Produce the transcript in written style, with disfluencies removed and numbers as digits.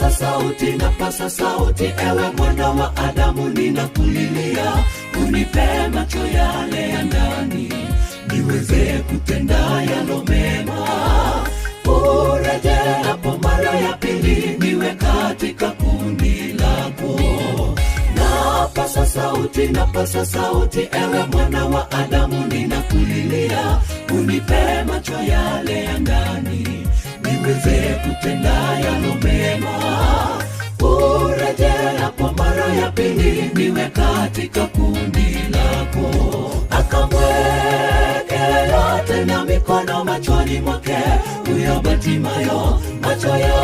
Napasa sauti, napasa sauti, ewe mwana wa Adamu, ninakulilia, unipe macho yale ya ndani, niweze kutenda yalo mema. Urejeapo mara ya pili, niwe katika kundi lako. Napasa sauti, napasa sauti, ewe mwana wa Adamu, ninakulilia, unipe macho yale ya ndani, niweze kutenda yalo mema. Urejeapo mara ya pili, niwe katika kundi lako. Akamwekea tena mikono machoni mwake, huyo Batimayo macho yake